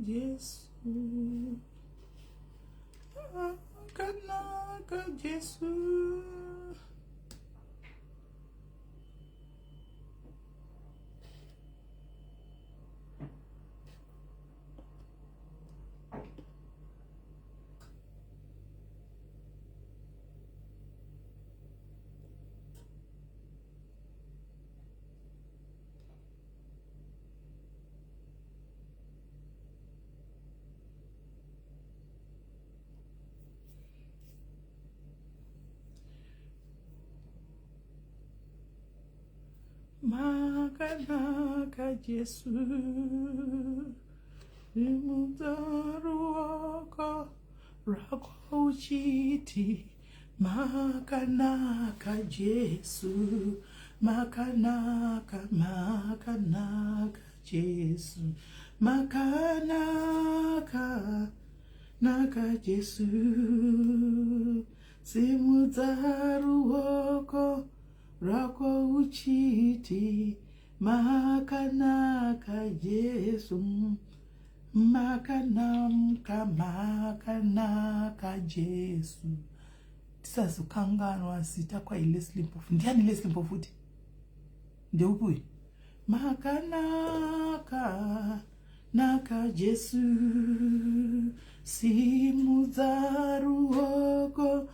Jesu. Makanaka Jesu. Makanaka Jesu simudza ruoko rwako uchiti makanaka Jesu makanaka makanaka Jesu makanaka naka Jesu simudza ruoko rwako uchiti makanaka Jesu makanaka makanaka Jesu tisazokanganwa zita kwai Leslie Mpofu ndiani Leslie Mpofu futi ndeupi uyu makanaka naka Jesu simudza ruoko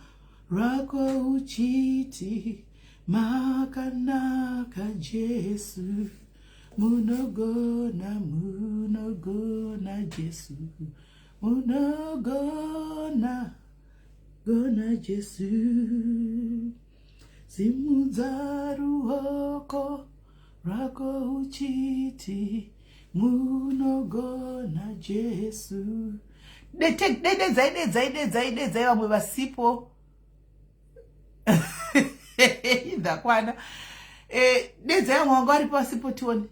rwako uchiti makanaka Jesu munogona munogona Jesu munogona gona Jesu simudza ruoko rwako uchiti munogona Jesu dededzai dedzai dedzai dedzai vamwe vasipo ndakwana eh, dedzai vamwe vanga varipo vasipo tione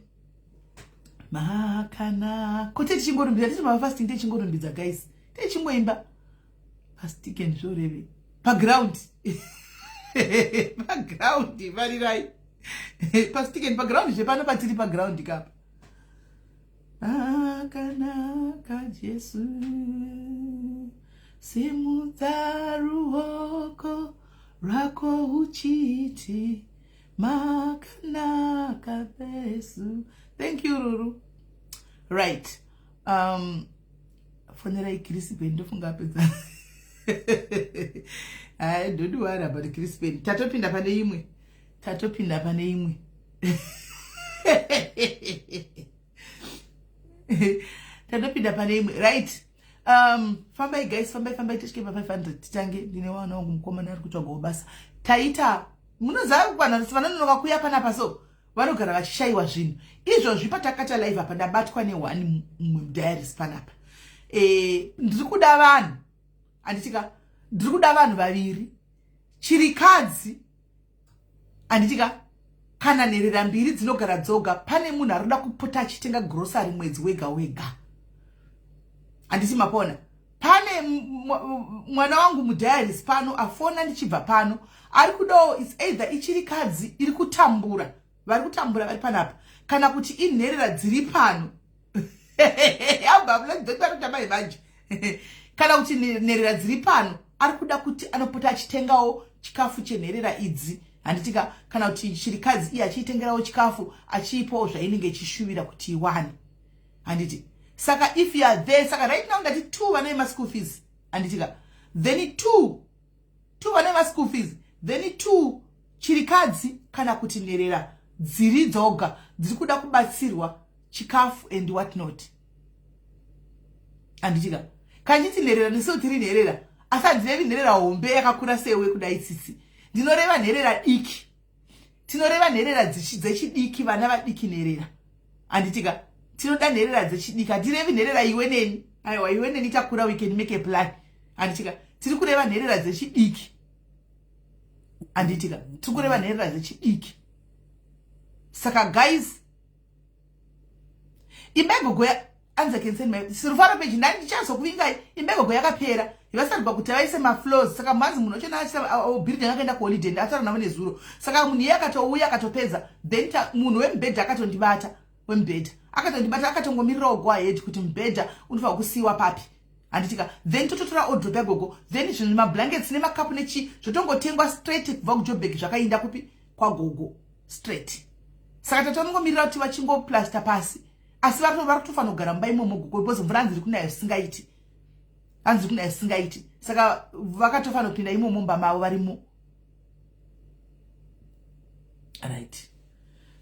makana ko tichingorumbidza titi mafasting tichingorumbidza guys tichingoimba pastiken zvoreve paground paground varirai pastiken paground zvepano patiri paground kapa akanaka Jesu simudza ruoko rwako uchiti makanaka Jesu thank you Ruru right fonerai Crispin ndofunga apedza hayi don't worry about Crispin tatopinda pane imwe tatopinda pane imwe tatopinda pane imwe right fambai guys fambai fambai tisvike pa 500 titange ndine wana wangu mukomana ari kutsvagawo basa taita munoziva vanhu vanononoka kuuya panapa so vanogara vachishayiwa zvinhu izvozvi patakata live apa ndabatwa neone mumwe mudiaries panapa e, ndiri kuda vanhu handitika ndiri kuda vanhu vaviri chirikadzi handitika kana nherera mbiri dzinogara dzoga pane munhu ari kuda kupota achitenga grocery mwedzi wega wega handiti mapona pane mwana wangu mudiaries pano afona ndichibva pano ari kudawo its either ichirikadzi iri kutambura vari kutambura vari panapa kana kuti inherera dziri pano manje kana kuti nherera dziri pano ari kuda kuti anopota achitengawo chikafu chenherera idzi handitika kana kuti chirikadzi iye achiitengerawo chikafu achiipawo zvainenge ichishuvira kuti iwane handiti saka if you are there saka right now ndati two vane maschool fees handitika then two two vane maschool fees then two chirikadzi kana kuti nherera dziri dzoga dziri kuda kubatsirwa chikafu and what not handitika kanditi nherera nesu tiri nherera asi handirevi nherera hombe yakakura sewe kudai tsitsi ndinoreva nherera diki tinoreva nherera dzechidiki vana vadiki nherera handitika tinoda nherera dzechidiki hatirevi nherera iwe neni aiwa iwe neni takura we can make a plan handitika tiri kureva nherera dzechidiki handitika tiri kureva nherera dzechidiki saka guys imba yegogo anzi can send my rufaro page ndani ndichazokuvingai imba yegogo yakapera vasarigwa kuti vaise mafloors saka manzi munhu wachona building akaenda kuholiday ndataura navo nezuro saka munhu iye akatouya akatopedza then munhu wemubhedha akatondibata wemubhedha. Akatondibata akatongomirirawo go ahead kuti mubhedha unofanirwa kusiiwa papi. Handitika then tototora odrop yagogo then zvinhu mablankets nemakapu nechii zvotongotengwa straight kubva kujobek zvakainda kupi kwagogo straight. Saka tatongomirira kuti vachingoplasta pasi asi vari kutofanira kugara mumba imomo gogo because mvura hanzi iri kunaya zvisingaiti. Hanzi kunaya zvisingaiti. Saka vakatofanira kupinda imomo mumba mavo varimo. Right.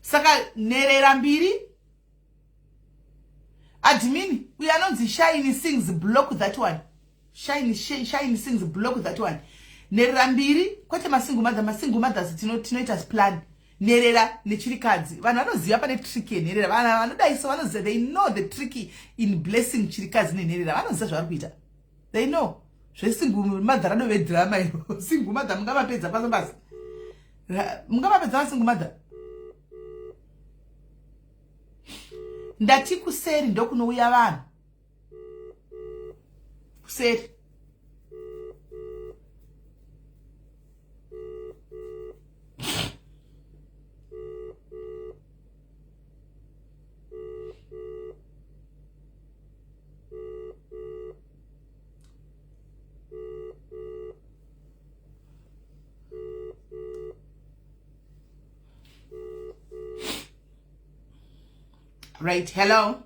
Saka nherera mbiri admin uyo anonzi Shine Sings block that one. Shine Shine Sings block that one. Nherera mbiri kwete masingle mother, masingle mothers tinoita plan. Nherera nechirikadzi. Vanhu vanoziva pane trick yenherera. Vanhu vanodai so vanoziva, they know the trick in blessing chirikadzi nenherera. Vanoziva zvavari kuita. They know. Zvesingle mother radove drama iro. Single mother mungavapedza pasi pasi. Mungavapedza masingle mother. Ndati kuseri ndokunouya vanhu. Kuseri. Right, hello.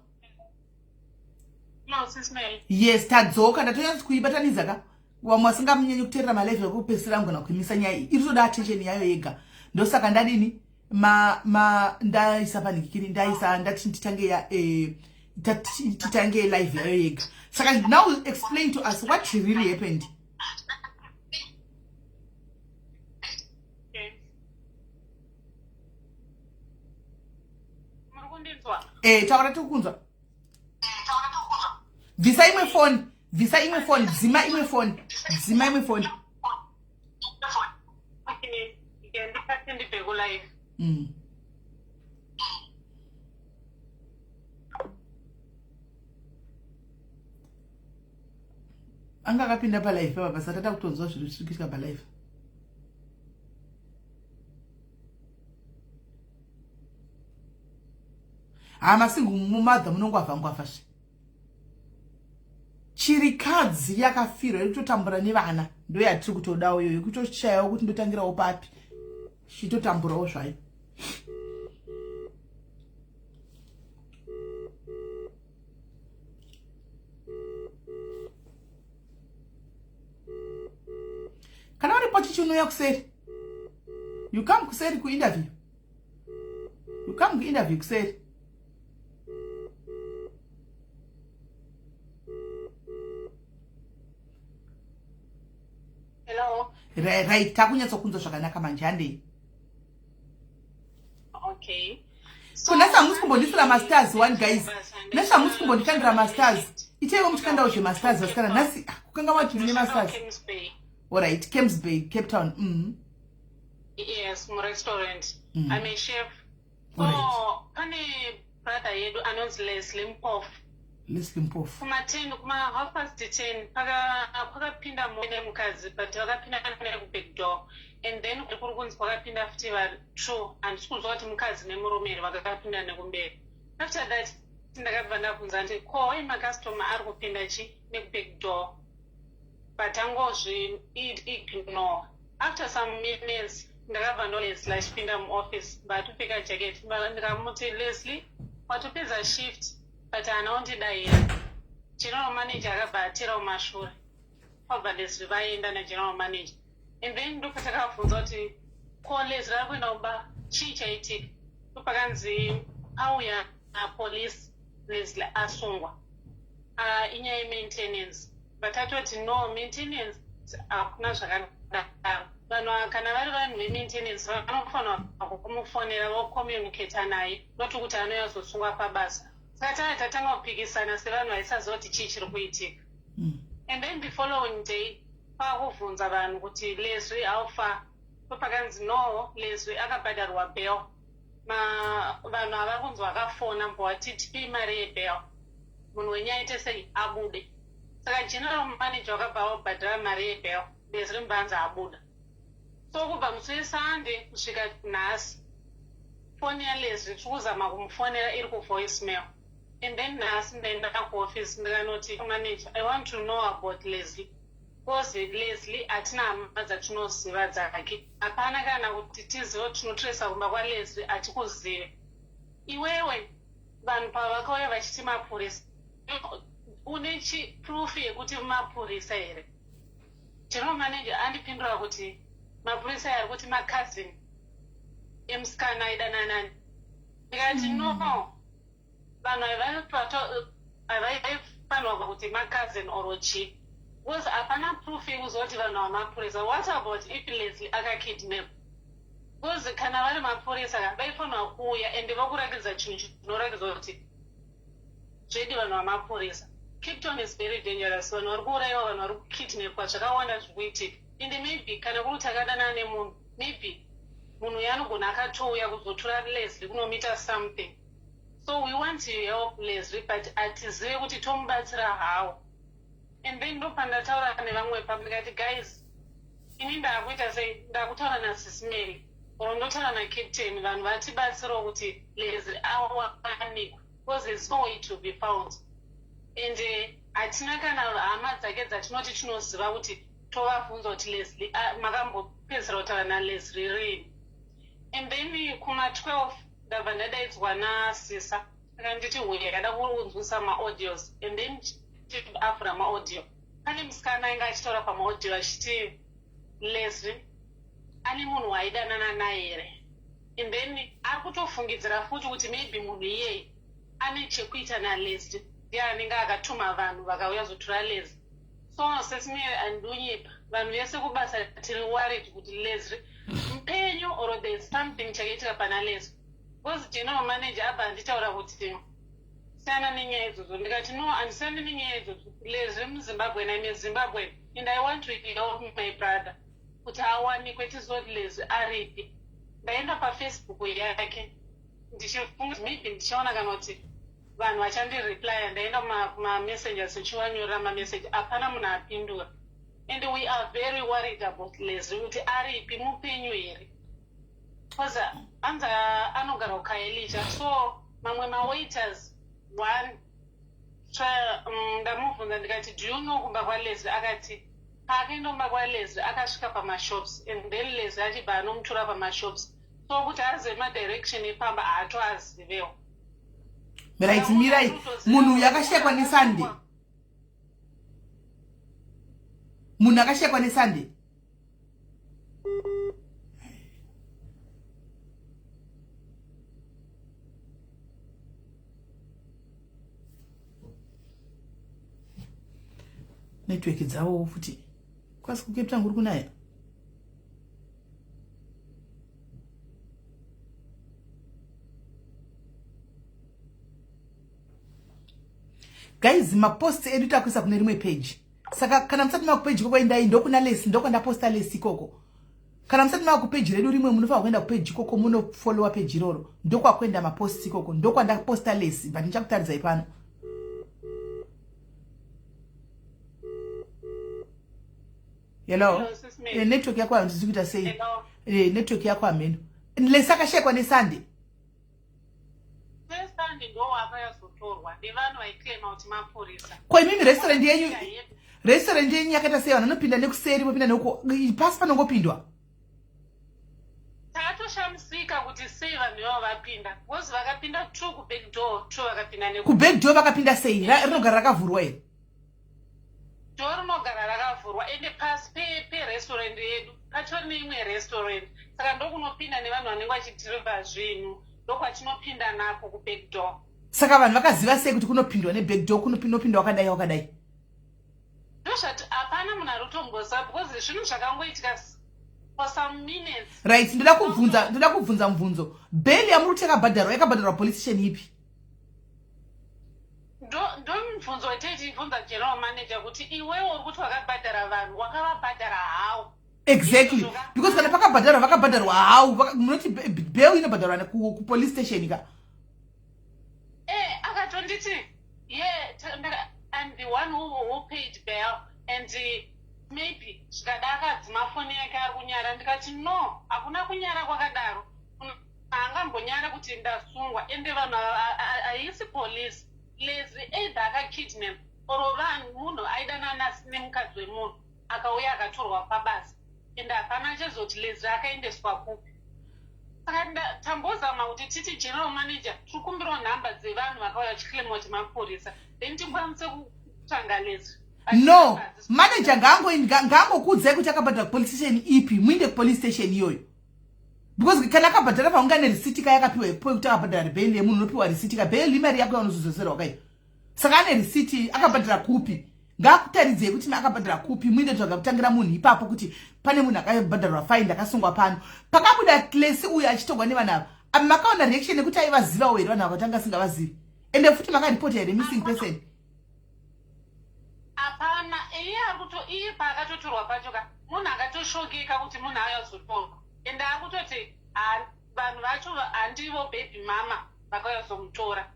No, sis Mel. Yes, tadzoka ndatonyatsa kuibatanidza ka. Vamwe vasingamunyanyi kuteerera malive ekupedzisira mugona kuimisa nyaya iyi. Iri toda attention yayo yega. Ndosaka ndadini ma ma ndaisa panikikiri ndaisa ndati titange ya titange live yayo yega. Saka now explain to us what really happened. Okay. Muri kundinzwa? Taura tiri kunzwa. Bvisa imwe phone, bvisa imwe phone, dzima imwe phone, dzima imwe phone. Okay, ndikati ndibve ku live. Anga akapinda pa live papa pasati atakutonzwa zviri zviri kuitika pa live. Ha masingu mumadha munongwavha ngwavha zve. Chirikadzi yakafirwa iri kutotambura nevana ndo yatiri kutodawo iyoyo kutoshayawo kuti ndotangirawo papi chitotamburawo zvayo. Kana uripo chichiunoya kuseri. You come kuseri kuinterview. You come kuinterview kuseri. Hello. Right, takunyatsokunzwa zvakanaka manje handei. Okay. So nhasi hamusi kumbondisira mastars one guys. Nhasi hamusi kumbondikandira mastars. Itaiwo muchikandawo zvemastars vasikana. Nhasi kukanga wacho ndine mastars. All right, Camps Bay, Cape Town. Yes, mu restaurant. I'm a chef. So, pane brother yedu anonzi Leslie Mpofu. Leslie Mpofu. Kuma 10, kuma half past 10 pakapinda murume nemukadzi but vakapinda neku back door. And then kuri kunzi kwakapinda futi vari two. Handisi kunzwa kuti mukadzi nemurume here vakapinda nekumberi. After that ndakabva ndabvunza nditi ko why macustomer ari kupinda chi neku back door? But angozvi ignore. After some minutes ndakabva ndo Leslie achipinda muoffice batopfeka jacket ndikamuti Leslie watopedza shift but haana kundidaira. General manager akabva atera kumashure kwabva Leslie vaenda nageneral manager and then ndopatakabvunza kuti ko Leslie ari kuenda kumba chii chaitika ndopakanzi pauya police Leslie asungwa. Inyaya yemaintenance but atoti no maintenance hakuna zvakadaro. Vanhu kana vari vanhu vemaintenance vanofanira kumufonera vocommunicata naye not kuti anouya kuzosungwa pabasa. Saka tanga tatanga kupikisana sevanhu vaisaziva kuti chii chiri kuitika. And then the following day kwakubvunza vanhu kuti Leslie how far ndopakanzi no Leslie akabhadharwa bail. Vanhu ava kunzi vakafona mbowati tipei mari yebail munhu wenyu aite sei abude. Saka general manager wakabva wabhadhara mari yebail Leslie mbanzi abuda. So kubva musi weSunday kusvika nhasi foni yaLeslie tiri kuzama kumufonera iri kuvoice mail. And then nhasi ndaenda kuoffice, ndikanoti, "Manager, I want to know about Leslie, because Leslie hatina hama dzatinoziva dzake. Hapana kana kuti tizive tinotresa kumba kwaLeslie, hatikuzive. Iwewe, vanhu pavakauya vachiti mapurisa, une chiproof yekuti mapurisa here?" General manager andipindura kuti mapurisa ari kuti macousin emusikana aidananani. Ndikati, "No, vanhu havaifanirwa kuti macousin or chii, because hapana proof yekuzoti vanhu vamapurisa. What about if Leslie akakidnap? Because kana vari mapurisa, vaifanirwa kuuya ende vokurakidza chinhu chinorakidza kuti zvedi vanhu vamapurisa. Cape Town is very dangerous. Vanhu vari kuurayiwa, vanhu vari kukidnapwa, zvakawanda zviri kuitika. Ende maybe kana kuri kuti akadanana nemunhu, maybe munhu uyo anogona akatouya kuzotora Leslie kunomita something. So we want to help Leslie, but hatizive kuti tomubatsira how." And then ndopandataura nevamwe pamwe, ndikati, "Guys, ini ndaakuita sei? Ndakutaura naSisi Mary or ndotaura nacaptain, vanhu vatibatsirawo kuti Leslie awanikwe, because there's no way to be found. And hatina kana hama dzake dzatinoti tinoziva kuti tovabvunza kuti Leslie, makambopedzisira kutaura naLeslie rini?" And then kuma 12 ndabva ndadaidzwa nasisa, akanditi, "Huya, yada kunzwisa maaudios." And then avhura maaudio, pane musikana ainge achitaura pamaaudio achiti Leslie ane munhu waaidanana naye here. And then ari kutofungidzira futi kuti maybe munhu iyeye ane chekuita naLeslie, ndiye anenge akatuma vanhu vakauya zotora Leslie. So Sisi Mary, andinyepa, vanhu vese kubasa tiri worried kuti Leslie mupenyu or there is something chakaitika pana Leslie, because general manager abva anditaura kuti siyana nenyaya idzodzo. Ndikati, "No, handisiyani nenyaya idzodzo. Leslie muZimbabwe, I'm a Zimbabwean and I want to help my brother kuti awanikwe, tizoti Leslie aripi." Ndaenda paFacebook yake ndichifunga maybe ndichaona kana kuti vanhu vachandireplya. Ndaenda kumamessengers ndichivanyorera mameseji, hapana munhu apindura. And we are very worried about Leslie, kuti aripi, mupenyu here, because anzi anogara kuKhayelitsha. So mamwe mawaiters one ndamubvunza ndikati, "Do you know kumba kwaLeslie?" Akati paakaenda kumba kwaLeslie akasvika pamashops, and then Leslie achibva anomutora pamashops. So kuti azive madirection epamba haatoazivewo. Right, mirai. Munhu uyu akashekwa neSunday, munhu akashekwa neSunday. Network dzavowo futi kwasi kuCape Town kuri kunaya. Guys, mapost edu takuisa kune rimwe page, saka kana musati makupeji ikoko, endai ndokuna Lesi, ndokwandaposta Lesi ikoko. Kana musati makupeji redu rimwe, munofanira kuenda kupeji ikoko, munofollowa peji iroro, ndokwakuenda mapost ikoko, ndokwandaposta Lesi. But ndichakutaridzai pano. Hello? Network yako handizi kuita sei? Network yako hameno. Lesi akashekwa neSunday. Sunday ndo wakazotorwa nevanhu vaiclaima kuti mapurisa. Ko imimi, restaurant yenyu, restaurant yenyu yakaita sei? Vanhu vanopinda nekuseri, vopinda neuko, pasi panongopindwa? Takatoshamisika kuti sei vanhu ivavo vapinda, because vakapinda two kuback door, two vakapinda neku Kuback door vakapinda sei? Rinogara rakavhurwa here? Door rinogara rakavhurwa, ende pasi perestaurant yedu patori neimwe restaurant, saka ndokunopinda nevanhu vanenge vachidhirivha zvinhu, ndokwatinopinda nako kuback door. Saka vanhu vakaziva sei kuti kunopindwa neback door, kunopindwa wakadai wakadai? Ndozvati hapana munhu ari kutomboziva, because zvinhu zvakangoitika for some minutes. Right, ndoda kubvunza mubvunzo. Bail yamuri kuti yakabhadharwa, yakabhadharwa police station ipi? Ndo mubvunzo weteichibvunza general manager kuti iwewe uri kuti wakabhadhara vanhu, wakavabhadhara how? Exactly, because kana pakabhadharwa, vakabhadharwa how? Munoti bail inobhadharwa kupolice station ka? Akatonditi, "Yeah, I'm the one who paid bail," and maybe zvikada akadzima foni yake, ari kunyara. Ndikati, "No, hakuna kunyara kwakadaro. Haangambonyara kuti ndasungwa, ende vanhu haisi police." Leslie either akakidnap or vanhu munhu aidanana nemukadzi wemunhu akauya akatorwa pabasa and hapana chezoti Leslie akaendeswa kupi. Saka tambozama kuti titi general manager tiri kumbirawo nhamba dzevanhu vakauya vachiclaima kuti mapurisa then tikwanise kutsvanga Leslie. No, manager ngaangokuudzai kuti akabhadhara kupolice station ipi, muinde kupolice station iyoyo. Because kana akabhadhara paunga nerisiti ka yakapiwa ipo yekuti akabhadhara bail yemunhu unopiwa risiti ka bail imari yako yaunozodzoserwa kai. Saka ane risiti akabhadhara kupi? Ngaakutaridzei kuti akabhadhara kupi muinde tsvaga kutangira munhu ipapo kuti pane munhu akabhadharwa fine ndakasungwa pano. Pakabuda Classy uyu achitogwa nevanhu ava. Makaona reaction yekuti aivazivawo here vanhu ava kuti anga asingavazivi? Ende futi makaripota here missing person? Hapana, iye ari kuto iye paakatotorwa pacho ka munhu akatoshokeka kuti munhu ayazotorwa ende akutoti vanhu vacho handivo baby mama vakauya kuzomutora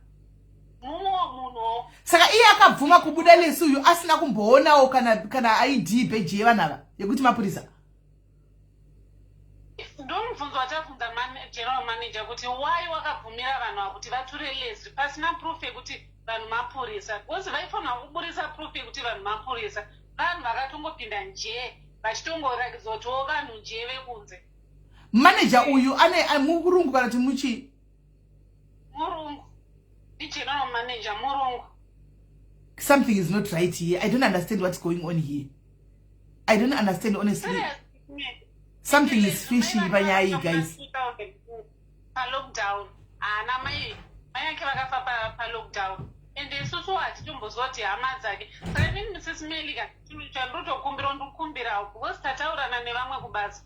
mumwewo munhuwo. Saka iye akabvuma kubuda Lesi uyu asina kumboonawo kana kana ID badge yevanhu ava yekuti mapurisa. Ndomubvunzo watabvunza general manager kuti why wakabvumira vanhu ava kuti vatore Leslie pasina proof yekuti vanhu mapurisa because vaifanira kuburisa proof yekuti vanhu mapurisa vanhu vakatongopinda njee vachitongorakidza kutiwo vanhu njee vekunze. Manager uyu ane murungu kana kuti muchi? Murungu. Ndigeneral manager murungu. Something is not right here. I don't understand what's going on here. I don't understand honestly. Something is fishy panyaya iyi guys. Palockdown haana mai mai ake vakafa palockdown ende isusu hatitombozwa kuti hama dzake. Saka inini Mrs Melika chinhu chandinotokumbira ndikukumbirawo because tataurana nevamwe kubasa.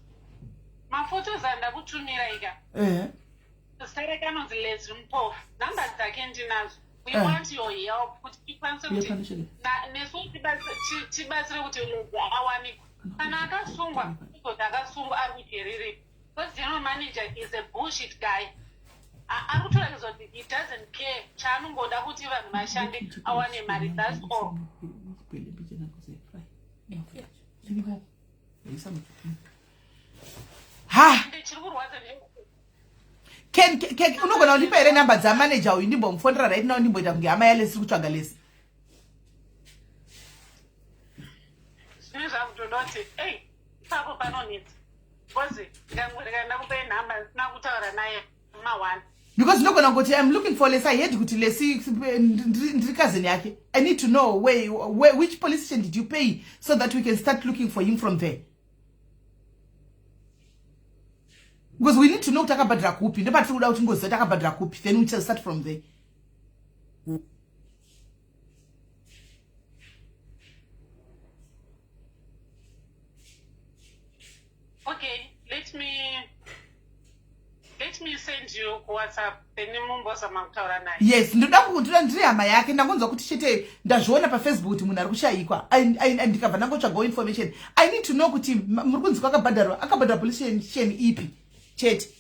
Mafotos andakutumira ika. Zita rake anonzi Leslie Mpofu. Number dzake ndinadzo. We want your help kuti tikwanise kuti nesu tibatsire kuti Leslie awanikwe. Kana akasungwa, kuzoti akasungwa ari kujeri ripi. Because general manager is a bullshit guy. Ari kutoratidza kuti he doesn't care. Chaanongoda kuti vanhu vashande awane mari, that's all. Ha! Can, can, unogona kundipa here number dzamanager uyu ndimbomufonera right now ndimboita kunge hama yaLesi kutsvaga Lesi. Zvine zvakutoda kuti ei ipapo panonetsa because ndikangoreka ndakupai nhamba ndisina kutaura naye ma1. Because ndinogona kuti I'm looking for Lesi. I heard kuti Lesi ndiri cousin yake. I need to know where which police station did you pay so that we can start looking for him from there. Because we need to know kuti akabhadhara kupi. Ndopatiri kuda kuti ngoziva kuti akabhadhara kupi. Then we shall start from there. Okay, let me send you kuWhatsApp then mumbozama kutaura naye. Yes, ndoda kuti ndiri hama yake. Ndangonzwa kuti chete ndazviona paFacebook kuti munhu ari kushayikwa. Ndikabva ndangotsvagawo information. I need to know kuti muri kunzi kwakabhadharwa, akabhadhara police station ipi chete.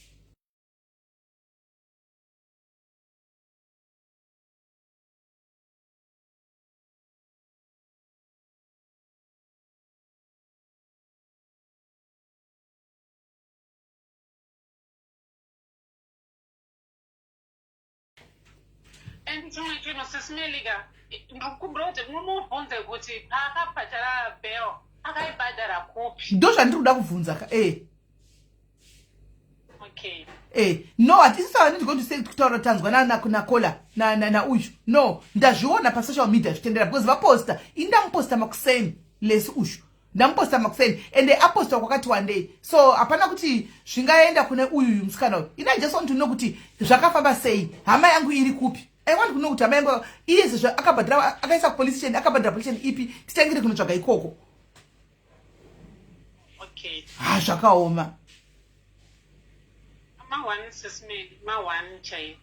And chimwe chinhu sisimelika ndikukumbira kuti mumubvunze kuti paakabhadhara bail akaibhadhara kupi. Ndo zvandiri kuda kubvunza ka eh. Okay. No, hatisi I need going to say kutaura tanzwa na na na kola na na na uyu. No, ndazviona pa social media zvitendera because vaposta. Ini ndamuposta makuseni Lesi uyu. Ndamuposta makuseni and aposta kwakati one day. So hapana kuti zvingaenda kune uyu uyu musikana uyu. Ini I just want to know kuti zvakafamba sei. Hama yangu iri kupi? I want to know kuti hama yangu iye sezvo akabhadhara akaisa kupolice station, akabhadhara police station ipi? Titangire kunotsvaga ikoko. Okay. Ha, zvakaoma. Ma1 sisimeli, ma1 chaiyo.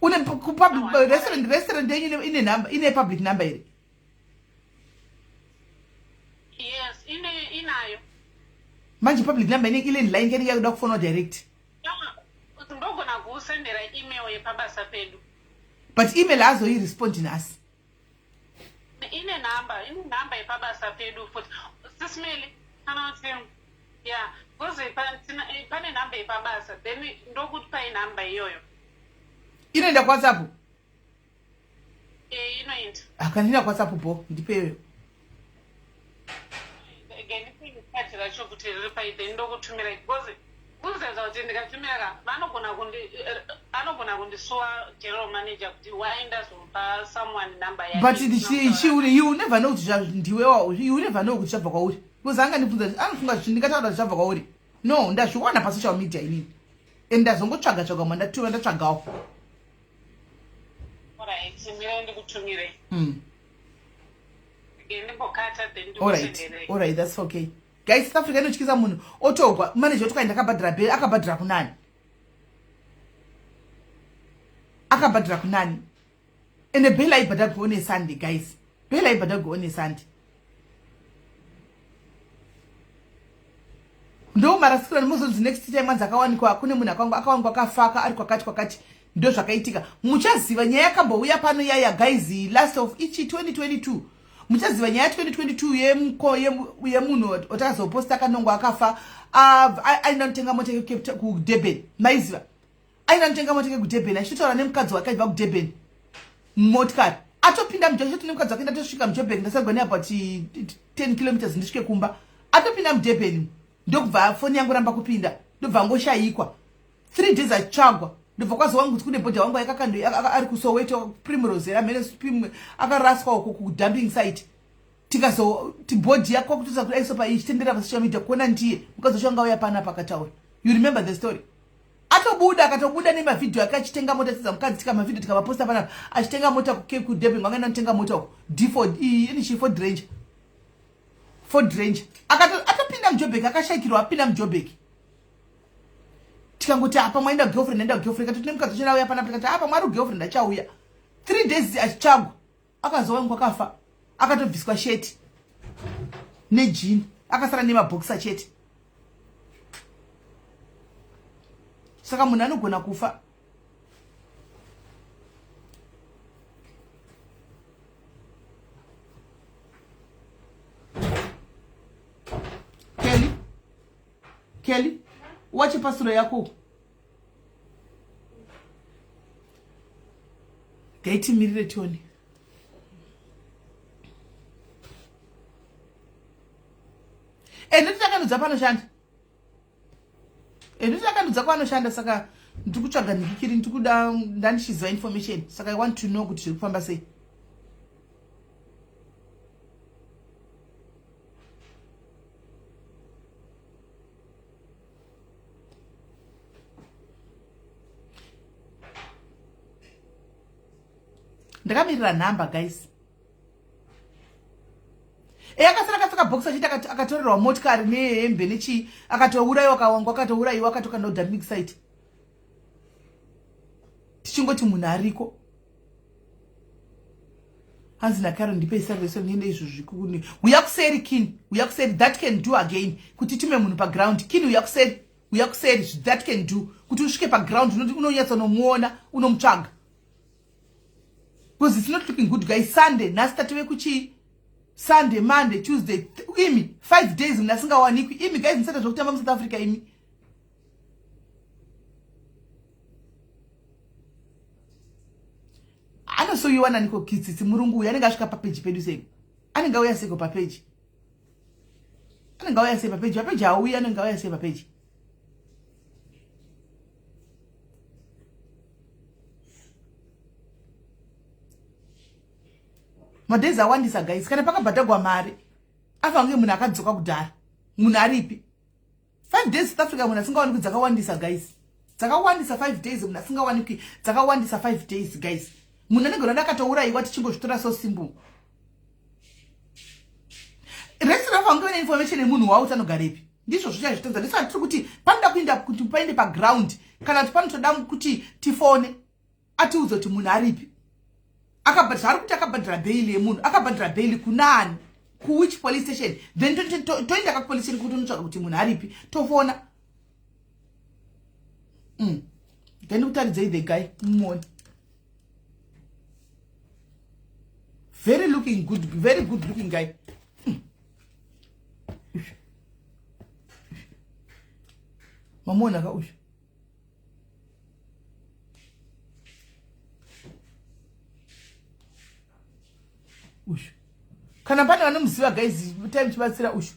Une public restaurant yenyu ine number, ine public number here? Yes, ine inayo. Manje public number ine landline kenenge yakuda kufonwa direct. Ndogona kusendera email yepabasa pedu. But email haazoi-respond nhasi. Ine number, ine number yepabasa pedu futi. Sisimeli, kana kuti yeah, because pane number yepabasa then ndokuti pai number iyoyo. Inoenda kuWhatsApp? Eh, inoenda. Akandina kuWhatsApp bo, ndipeyo. Card racho kuti riri pai, then ndokutumira, because kuzeza kuti ndikatumira ka, vanogona kundi anogona kundisuwa general manager kuti why ndazopa someone number yake. But you never know kuti ndiwe, you never know kuti zvabva kwauri, because angandibvunza, anofunga kuti ndingataura kuti zvabva kwauri. No, ndazviwana pasocial media inini and ndazongotsvaga tsvaga mandatuma, ndatsvagawo. Alright, mira ndikutumire. Ndimbokata, then Alright. ndikusenderei. Alright, that's okay, guys. South Africa inotyisa. Munhu otogwa, manager otokani ndakabhadhira bail. Akabhadhira kunani? Akabhadhira kunani? Ende bail aibhadharwa on Sunday, guys. Bail aibhadharwa on Sunday. Ndo marasikirani muzonzi next time anzi akawanikwa kune munhu akawanikwa akafaka ari kwakati kwakati. Ndo zvakaitika. Muchaziva nyaya yakambouya pano yaya, guys, last of ichi 2022. Muchaziva nyaya ya2022 yemunhu otakazoposta akanongwa akafa, aenda notenga mota kuDurban. Maiziva aenda notenga mota kudurban, achitotaura nemukadzi wake achibva kuDurban, motikari atopinda muJoshoti nemukadzi wake. Ndatosvika muJoburg, ndasagwa neabout 10 kilometers ndisvike kumba. Atopinda muDurban, ndokubva foni yangu ramba kupinda, ndobva ngoshayikwa 3 days achitsvagwa. Ndobva kwazowangu kuti kune body wangu yakakando ari kuSoweto, Primrose, amene akaraswa uko kudumping site. Tikazoti body yako kutoza kuti aisopa ichitendera pasocial media kuona ndiye mukadzi wacho anga auya panapa akataura. You remember the story? Atobuda, akatobuda nemavhidhiyo ake achitenga mota tidza mukadzi, tika mavhidhiyo tikamaposta panapa achitenga mota kuDurban. Wangaenda notenga mota uko D4 inichi Ford Ranger, Ford Ranger. Atopinda muJobek, akashayikirwa apinda muJobek. Tikangoti apa mwaenda girlfriend, aenda girlfriend, katoti nemukadzi wacho auya panapa. Tikati apa mwari girlfriend achauya. 3 days achitsvagwa, akazowanikwa akafa, akatobviswa sheti nejini, akasara nemabhokisa chete. Saka munhu anogona kufa. Kelly, Kelly, wache pasuro yako, ngaitimirire tione. Ende tichakanudza panoshanda, ende tichakanudza kwanoshanda. Saka ndiri kutsvaga nhikikiri, ndiri kuda, ndandichiziva information, saka I want to know kuti zviri kufamba sei. Ndakamirira nhamba, guys. E, akasara akapfeka bhokisi achiti akatorerwa motikari nehembe nechii, akatourayiwa, kawangwa akatourayiwa, akatokanda kudumping site. Tichingoti munhu ariko. Hanzi nakaro, ndipe service niende izvo zvikuni. Uya kuseri, Kin, uya kuseri. That can do again kuti tume munhu paground. Kin, uya kuseri, uya kuseri. That can do kuti usvike paground, unonyatsonomuona, unomutsvaga, because it's not looking good, guys. Sunday nhasi, tatove kuchii? Sunday, Monday, Tuesday, imi 5 days munhu asingawanikwi. Imi guys, musata zvekutamba muSouth Africa imi. Anosoyiwa naniko kitsitsi murungu uyu anenge asvika papeji pedu seko? Anenge auya seko papeji? Anenge auya sei papeji? Papeji auya, anenge auya sei papeji? Madays awandisa, guys. Kana pakabhadhagwa mari, afange munhu akadzoka kudhara. Munhu aripi? 5 days South Africa munhu asingawanikwi, dzakawandisa, guys, dzakawandisa. 5 days munhu asingawanikwi, dzakawandisa. 5 days, guys, munhu anenge rada akatourayiwa. Tichingozvitora so simple. Rest rafange vane information yemunhu wavo kuti anogarepi. Ndizvo zvichazvitodza. Ndisati tiri kuti panoda kuinda kuti paende paground, kana kuti panotoda kuti tifone atiudze kuti munhu aripi. Akabhadhara, ari kuti akabhadhara bail yemunhu. Akabhadhara bail kunani? Kuwhich police station? Then toenda kakupolice station kuti unotsvaga kuti munhu aripi, tofona. Then kutaridzei the guy, mumuone. Very looking good, very good looking guy. Mamuona ka uyu? Ushu kana pane vanomuziva guys, time chibatsira ushu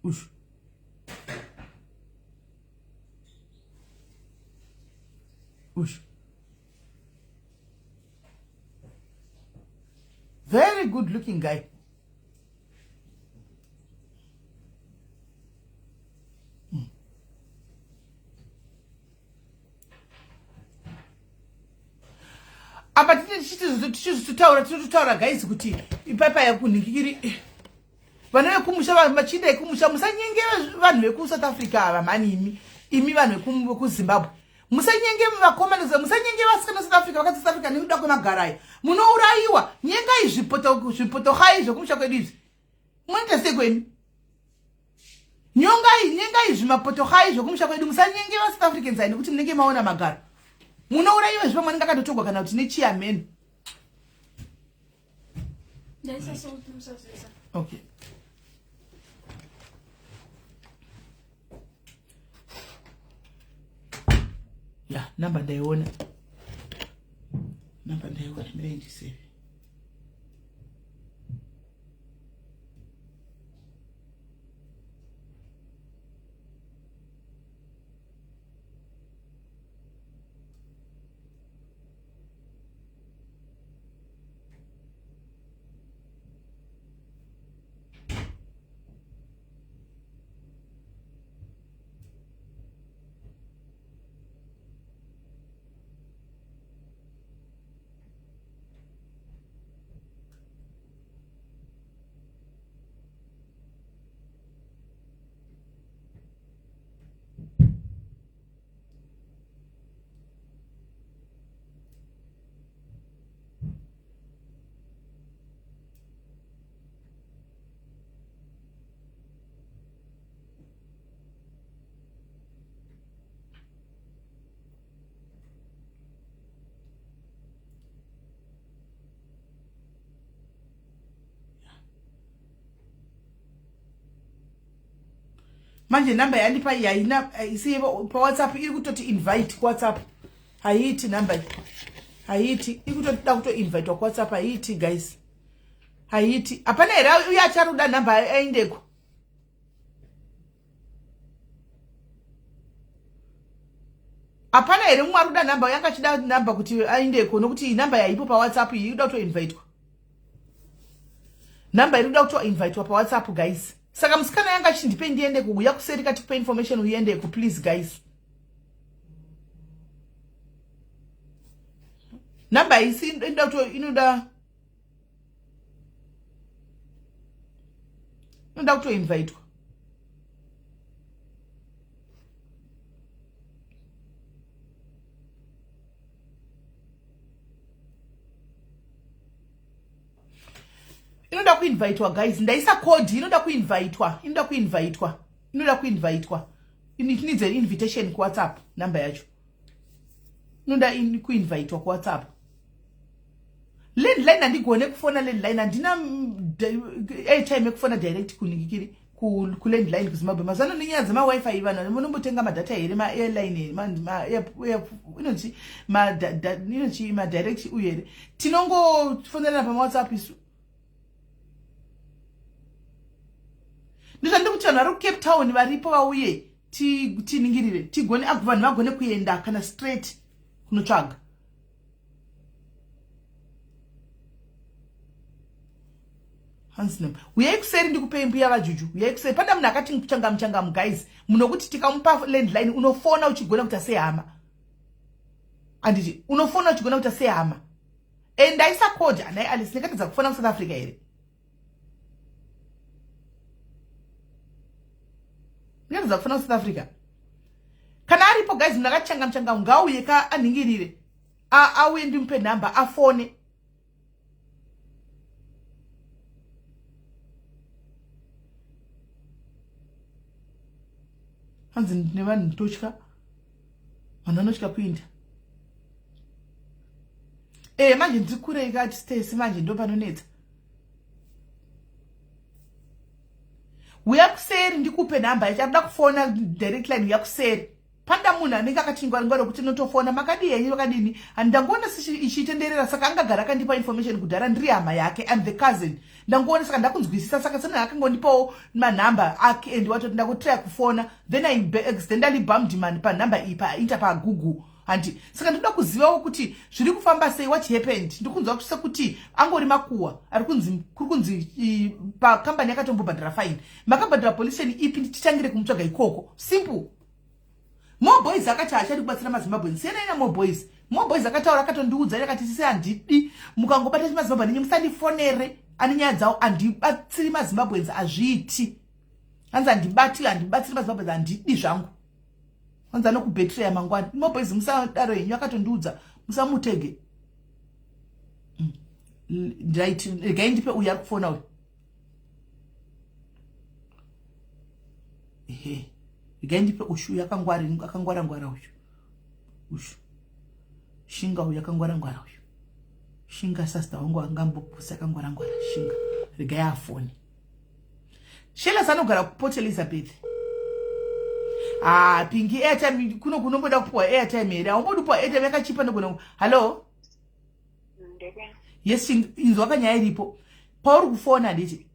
ushu. Ushu very good looking guy. Apa tine tichizvitotaura, tinototaura guys kuti ipapa yakunhingikiri vana vekumusha, machinda ekumusha, musanyenge vanhu vekuSouth Africa ava mhani. Imi, imi vanhu vekuZimbabwe, musanyenge vakomana, musanyenge vasikana South Africa, vakadzi South Africa nekuda kwemagarai, munourayiwa. Nyengai zvipotohai zvekumusha kwedu izvi. Munoita sei kwemi? Nyongai, nyengai zvimapotohai zvekumusha kwedu. Musanyenge vaSouth Africans ai nekuti munenge maona magaro, munourayiwa. Zvipamwe anenge akatotogwa kana kuti nechiyameno. Okay, ya namba ndaiona, namba ndaiona, mirai ndiseve. Manje namba yandipa iyi haina isi paWhatsApp, iri kutoti invite kuWhatsApp. Haiiti namba iyi, haiiti, iri kutoda kutoinvitwa kuWhatsApp. Haiiti guys, haiiti. Hapana here uye acharuda namba aendeko? Hapana here mumwe ari kuda namba, yanga achida namba kuti aendeko? Nokuti namba yaipo paWhatsApp iyi ikuda kutoinvitwa, namba iri kuda kutoinvitwa paWhatsApp guys. Saka musikana yanga achindipe ndiende kuuya kuseri katikupe information, uendeko please guys. Namba isi inoda kuto inoda kutoinvitwa. Inoda kuinvitwa guys, ndaisa code, inoda kuinvitwa, inoda kuinvitwa, inoda kuinvitwa. It needs an invitation kuWhatsApp. Namba yacho inoda kuinvitwa kuWhatsApp. Landline handigone kufona landline, handina airtime yekufona direct kuningikiri kulandline kuZimbabwe. Mazuva ano nenyaya dzemaWiFi, vanhu munombotenga madata here, maairline, inonzi inonzi madirect uyu here? Tinongofonerana pamaWhatsApp isu. Ndizvandiri kuti vanhu vari kuCape Town varipo vauye tiningirire, tigone, vanhu vagone kuenda kana straight kunotsvaga. Hanzi uyai kuseri ndikupei mbuya vaJuju, uyai kuseri. Pada munhu akati changamu changamu guys, munokuti tikamupa landline, unofona uchigona kuita sehama, anditi? Unofona uchigona kuita sehama. Endaisa code anai Alice, ndingatadza kufona kuSouth Africa here? Ndingatadza kufona kuSouth Africa? Kana aripo guys munhu akati changamu changamu, ngauye ka anhingirire, auye ndimupe nhamba afone. Hanzi nevanhu totya, vanhu vanotya kuinda. E manje ndiri kure ikati Stacy, manje ndo panonetsa. Uya kuseri ndikupe nhamba yacho. Akuda kufona direct line, uya kuseri. Panda munhu anenge akati ngwari ngwari kuti notofona makadii henyu vakadini. Handangoona ichitenderera saka angagara akandipa information kudhara ndiri hama yake and the cousin. Ndangoona saka ndakunzwisisa saka semunhu akangondipawo manhamba ake and watoti ndakutraya kufona then I accidentally bumped man panhamba iyi painter paGoogle. Handi saka ndinoda kuzivawo kuti zviri kufamba sei, what happened. Ndikunzwa sekuti angori makuwa ari kunzi kuri kunzi pakambani yakatombobhadhara fine. Makabhadhara police station ipi tichangire kumutsvaga ikoko. Simple. More Boys akati haachadi kubatsira maZimbabwean. Siyanai naMore Boys. More Boys akataura akatondiudza akati sisi handidi mukangobata chimaZimbabwe nenyu musandifonere ane nyaya dzawo handibatsiri maZimbabweans hazviiti. Hanzi handibati handibatsiri maZimbabweans handidi zvangu. Hanzi anokubetreya mangwana. More Boys musadaro henyu akatondiudza musamutege. Right, regai ndipe uyu ari kufona uyu. Ehe. Regai ndipe ushu uyu akangwara akangwara ngwara uyu. Ushu. Shinga uyu akangwara ngwara uyu. Shinga sister wangu angambopusa akangwara ngwara shinga. Regai afone. Sheila anogara kuPort Elizabeth. Ah, Pingi airtime kuno kunomboda kupuwa airtime here? Haumbodi kupuwa airtime yakachipa ndogona. Hello? Yes, inzwa kanyaya iripo. Pauri kufona handiti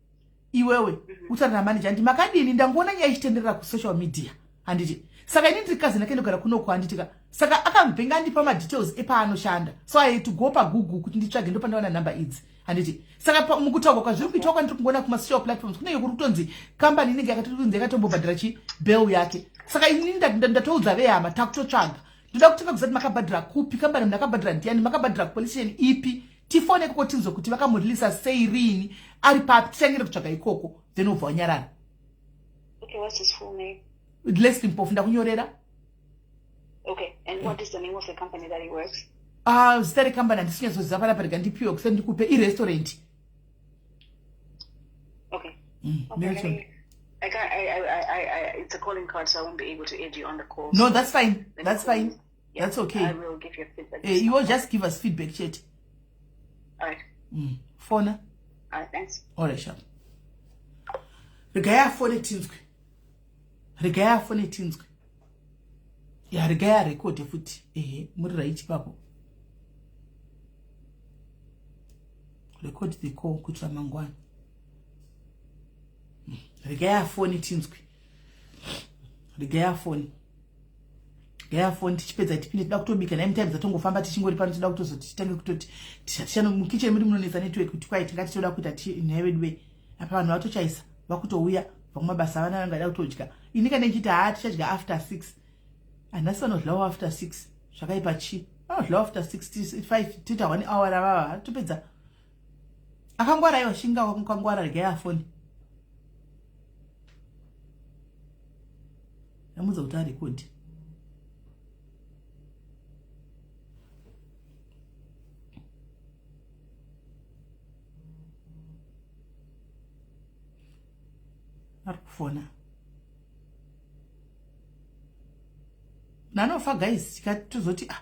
iwewe utaura namanager handiti makadini ndangoona nyaya ichitenderera kusocial media handiti saka ini ndiri cousin yake ndogara kunoko handiti ka saka akabvenga andipa madetails epaanoshanda so I had to go paGoogle kuti nditsvage ndopandawana nhamba idzi handiti saka mukutaurwa kwazviri kuitwa kwandiri kungoona kumasocial platforms kunenge kuri kutonzi kambani inenge yakatonzi yakatombobhadhara chi bail yake saka ini ndatoudza vehama takutotsvaga ndoda kutanga kuziva kuti makabhadhara kupi kambani munhu akabhadhara ndiani makabhadhara kupolice station ipi tifone ikoko tinzwe kuti vakamureleasa sei riini ari papi tichangire kutsvaga ikoko then obva wanyarara. Okay, what's his full name? Leslie Mpofu ndakunyorera. Okay, and what is the name of the company that he works? Ah, zita rekambani handisi kunyatsoziva panapa rega ndipiwe kusati ndikupe irestaurant. Okay. Okay, let me, I can't, I, it's a calling card, so I won't be able to add you on the call. No, that's fine. Let me That's call fine. you. Yeah, That's okay. I will give you feedback. You will just give us feedback chete. All right. Fona. All right, thanks. All right, sharp. Regai afone tinzwe. Regai afone tinzwe. Ya regai arekode futi. Ehe, muri right ipapo. Record the call kuitira mangwana. Regai afone tinzwe. Regai afone. Regai afone tichipedza tipinde toda kutobika naye mutime dzatongofamba tichingori pano toda kutozoti titange kutoti tichano mukitchen medu munonetsa network kuti kwai tingati toda kuita nhai vedu wei apa vanhu vatochaisa vakutouya vakumabasa vana vangada kutodya ini kana ndichiti haa tichadya after 6 hanhasi vanodlawo after 6 zvakaipa chi vanodlawo after 6 5 tiita 1 hour ravava topedza akangwara iwa shinga akangwara regai afone ndamudza kuti arekodi ari kufona nanofa guys tikatozoti ah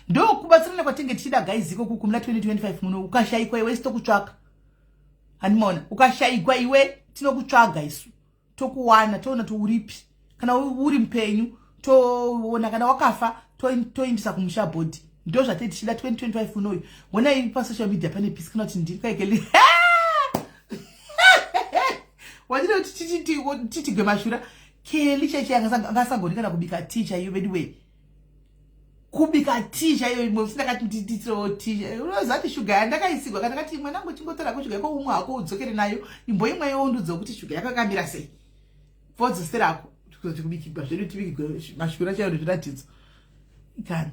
Ndokubatsirana kwatinge tichida guys iko kumuna 2025 muno ukashayikwa iwe isu tokutsvaka handimaona ukashayikwa iwe tinokutsvaga isu tokuwana toona touripi kana uri mupenyu toona kana wakafa toindisa kumusha bhodhi ndo zvatei tichida 2025 unoyu honai pasocial media pane peace kana kuti ndiri kaikeli wachida kuti titigwe mashura Keli chaicho angasagoni kana kubika tea chaiyo veduwe kubika tea chaiyo imwe ndakati nditirewo tea unoziva kuti shuga yandakaisigwa kana ndakati mwanangu chingotorako shuga yako umwe hako udzokere nayo imboimweyo undiudze kuti shuga yako yakamira sei vodziserako kuzoti kubikigwa zvedu tibikigwe mashura chaiyo nezviratidzo kana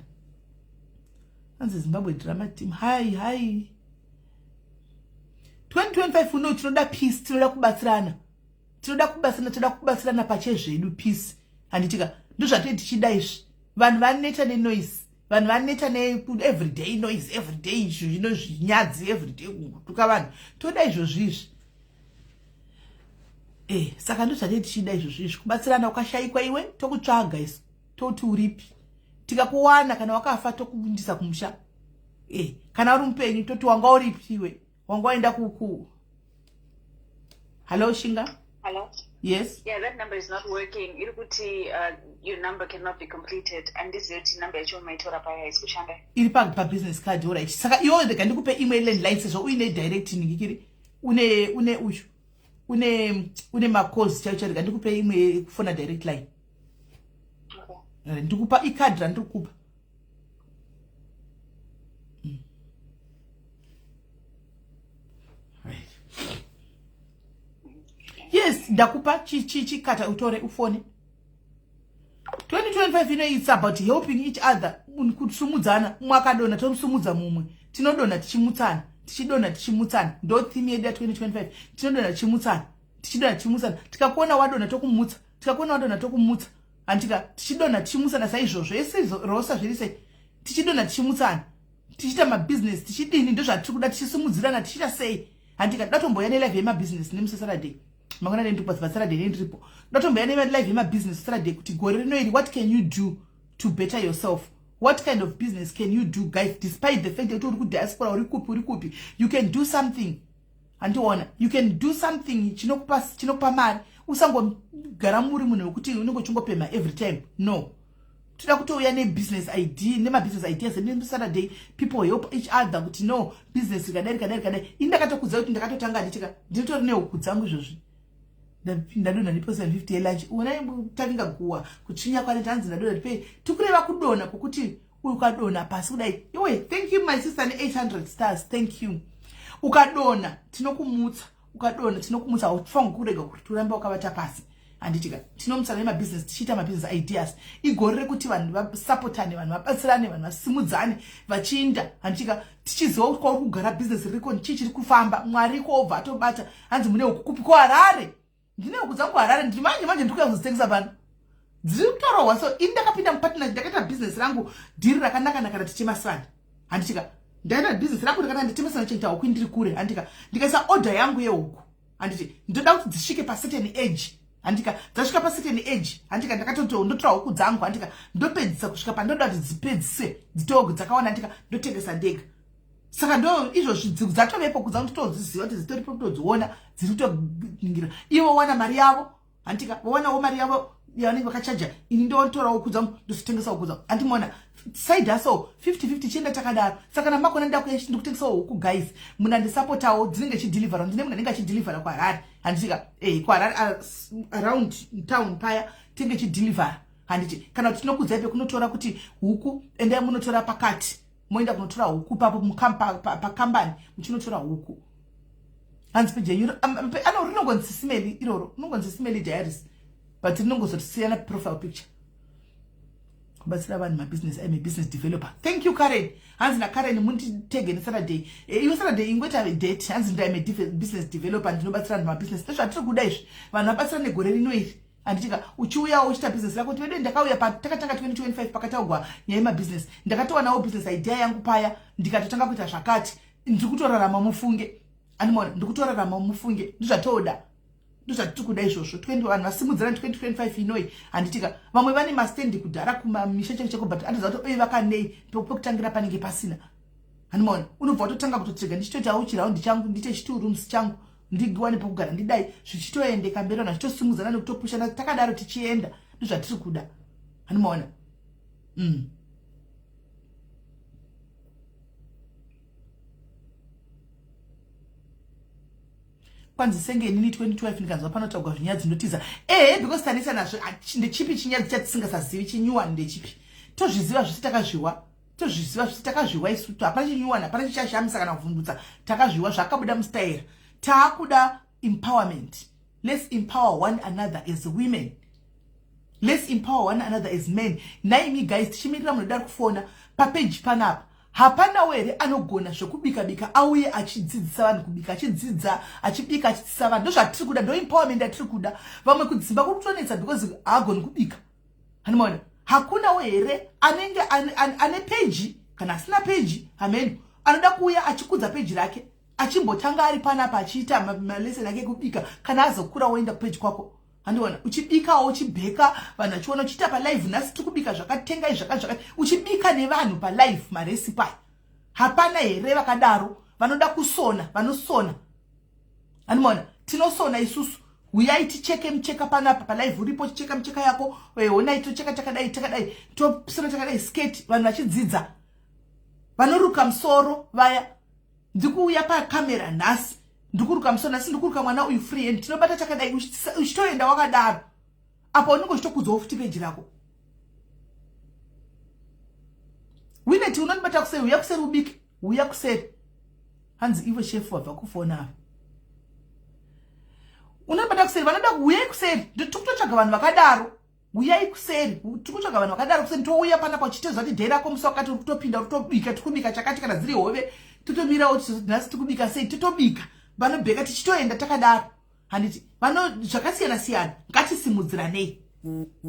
anzi Zimbabwe drama team hai hai 2025 uno tinoda peace tinoda kubatsirana tinoda kubatsirana tinoda kubatsirana pachezvedu peace handitika ndozvatee tichida izvi vanhu vaneta nenoise vanhu vaneta neeveryday noise everyday izvo zvino zvinyadzi everyday kutuka vanhu toda izvozvi izvi eh saka ndozvatee tichida izvozvi izvi kubatsirana ukashayikwa iwe tokutsvaga isu toti uripi tikakuwana kana wakafa tokundisa kumusha eh. Kana uri mupenyu toti wanga uripiwe, wanga waenda kuku. Hello Shinga. Hello. Yes. Yeah, that number is not working. Iri kuti your number cannot be completed. And this is number yacho maitora paya haisi kushanda. Iri pa pa business card, alright. Saka iwe rega ndikupe imwe landline sezvo uine direct ningikiri. Une uyu. Une macalls chaicho chaicho, rega ndikupe imwe yekufona direct line. Okay. Ndikupa icard randiri kupa. Right. Yes, ndakupa chikata utore ufone. 2025 ino it's about helping each other, kusumudzana. Mumwe akadonha tomusumudza mumwe, tinodonha tichimutsana, tichidonha tichimutsana. Ndo theme yedu ya2025, tinodonha tichimutsana, tichidonha tichimutsana. Tikakuona wadonha tokumutsa, tikakuona wadonha tokumutsa, handika? Tichidonha tichimutsana saizvozvo. Ese rosa zviri sei, tichidonha tichimutsana, tichiita mabhizinesi, tichidini, ndozvatiri kuda, tichisumudzirana, tichiita sei, handika? Datomboya nelive yemabhizinesi nemusi Saturday mangwana nendiripo, paSaturday nendiripo. Datomboya nelive yemabhizinesi Saturday kuti gore rino iri, what can you do to better yourself? What kind of business can you do, guys? Despite the fact yekuti uri kudiaspora, uri kupi, uri kupi, you can do something, handiona? You can do something chinokupa mari. Usangogara muri munhu wekuti unenge uchingopemha every time. No, toda kutouya nebusiness idea, nemabusiness ideas neSaturday. People help each other kuti no, business rikadai, rikadai, rikadai. Ini ndakatokudza kuti ndakatotanga, handitika? Ndinotori nehuku dzangu izvozvi. Ndadonha ndipo 750 yelunch. Onai tavinga guwa kutsvinya kwane tanzi ndadonha ndipei. Tikureva kudonha kwokuti ukadonha pasi kudai iwe. Thank you, my sister, ne800 stars, thank you. Ukadonha tinokumutsa, ukadonha tinokumutsa. Haufangi kurega kuti urambe wakavata pasi, handitika? Tinomutsana nemabhizinesi, tichiita mabusiness ideas. Igore rekuti vanhu vasapotane, vanhu vabatsirane, vanhu vasimudzane vachiinda, handitika? Tichiziva kuti kwauri kugara bhizinesi ririko, chii chiri kufamba. Mwari ko obva atobata. Hanzi mune huku kupi? Kuharare. Ndine huku dzangu kuHarare. Ndiri manje manje ndiri kuya kuzitengesa pano, dziri kutorohwa. So ini ndakapinda mupartnership, ndakaita bhizinesi rangu, dhiri rakanaka-naka ratichemasani, handitika? Ndaita bhizinesi rangu rakanaka, nditemasana chengeta huku, ndiri kure, handika? Ndikaisa order yangu yehuku, handiti? Ndoda kuti dzisvike pacertain age, handika? Dzasvika pacertain age, handika? Ndakatoto ndotora huku dzangu, handika? Ndopedzisa kusvika pandoda kuti dzipedzise, dzitogo dzakawanda, handika? Ndotengesa ndega. Saka ndo izvozvi dzatovepo kudza kuti todziziva kuti dzitoripo, kutodziona dziri kutoningira. Ivo wana mari yavo, handika? Vowanawo mari yavo yavanenge vakachaja. Ini ndotorawo huku dzangu, ndozotengesa huku dzangu, handimona? Side hustle 50-50, chienda takadaro. Saka namakona ndakuya ndikutengesawo huku, guys, munandisapotawo. Dzinenge chidelivera, ndine munhu anenge achidelivera kuHarare, handitika? KuHarare around town paya tinenge chidelivera, handiti? Kana kuti tinokudzai pekunotora kuti huku, endai munotora pakati, moenda kunotora huku papo pakambani, muchinotora huku. Hanzi peji yenyu ano rinongonzi Simeli iroro, rinongonzi Simeli Diaries, but rinongozotosiyana profile picture. Kubatsira vanhu mabusiness, I'm a business developer. Thank you, Karen. Hanzi naKaren munditege neSaturday. Iwe Saturday ingoita date. Hanzi I'm a business developer, ndinobatsira vanhu mabusiness. Ndozvatiri kuda izvi, vanhu vabatsira negore rino iri, handitika? Uchiuyawo uchiita business rako kuti vedu ndakauya takatanga 2025 pakataugwa nyaya yemabusiness, ndakatowanawo business idea yangu paya, ndikatotanga kuita zvakati, ndiri kutorarama mufunge, andimona? Ndiri kutorarama mufunge. Ndozvatoda, ndozvatiri kuda izvozvo. 20 vanhu vasimudzira 2025 inoi, handitika? Vamwe vane mastendi kudhara kumamisha cheko cheko, but anoziva kuti oye vakanei, pekutangira panenge pasina, handimaona? Unobva watotanga kutotsvega, ndichitoitawo chiraundi changu, ndiite chi2 rooms changu, ndiwane pekugara, ndidai, zvichitoendeka mberi, vanhu vachitosimudzana nekutopushana takadaro tichienda. Ndozvatiri kuda, handimaona? Kwanzi senge inini 2012 ndikanzwa panotaurwa zvinyadzi ndotiza. Ehe, because tanisa nazvo. Ndechipi chinyadzi chatisingasazivi? Chinyuwani ndechipi? Tozviziva zvisi, takazviwa, tozviziva zvisi, takazviwa isu. Hapana chinyuwani, hapana chichashamisa kana kuvhundutsa. Takazviwa, zvakabuda mustaira. Taakuda empowerment. Let's empower one another as women, let's empower one another as men. Naimi guys, tichimirira munhu dari kufona papeji panapa, hapanawo here anogona zvekubika bika auye achidzidzisa vanhu kubika, achidzidza, achibika, achidzidzisa vanhu? Ndozvatiri kuda, ndo empowerment yatiri kuda. Vamwe kudzimba kuri kutonetsa because haagoni kubika, hanimaona? Hakunawo here anenge ane peji, kana asina peji hameno, anoda kuuya achikudza peji rake, achimbotanga ari panapa achiita malesson ake ekubika? Kana azokura woenda kupeji kwako, handiona? Uchibikawo, uchibheka, vanhu vachiona uchiita palive, nhasi tiri kubika zvakatengai zvakati zvakati, uchibika nevanhu palive, marecipe aya. Hapana here vakadaro vanoda kusona, vanosona. Animona tinosona isusu. Huyai ticheke mucheka panapa palive uripo, chicheka mucheka yako. Honai tocheka takadai takadai, tosona takadai skirt, vanhu vachidzidza. Vanoruka musoro vaya, ndikuuya pakamera nhasi, ndikuruka musoro nhasi, ndikuruka mwana uyu free hand, tinobata takadai, uchitoenda wakadaro. Apa unenge uchitokudzawo futi peji rako. Wineti unondibata kuseri, uya kuseri ubike, uya kuseri. Hanzi ivo shefu vabva kufona ava. Unondibata kuseri, vanoda huyai kuseri. Tikutotsvaga vanhu vakadaro. Huyai kuseri, tikutsvaga vanhu vakadaro kuseri. Touya panapa uchitezva kuti dhei rako musi wakati uri kutopinda, uri kutobika, tikubika chakati, kana dziri hove totomirawo nhasi tikubika sei, totobika. Vanobheka tichitoenda takadaro. Handiti vano zvakasiyana siyana, ngatisimudziranei.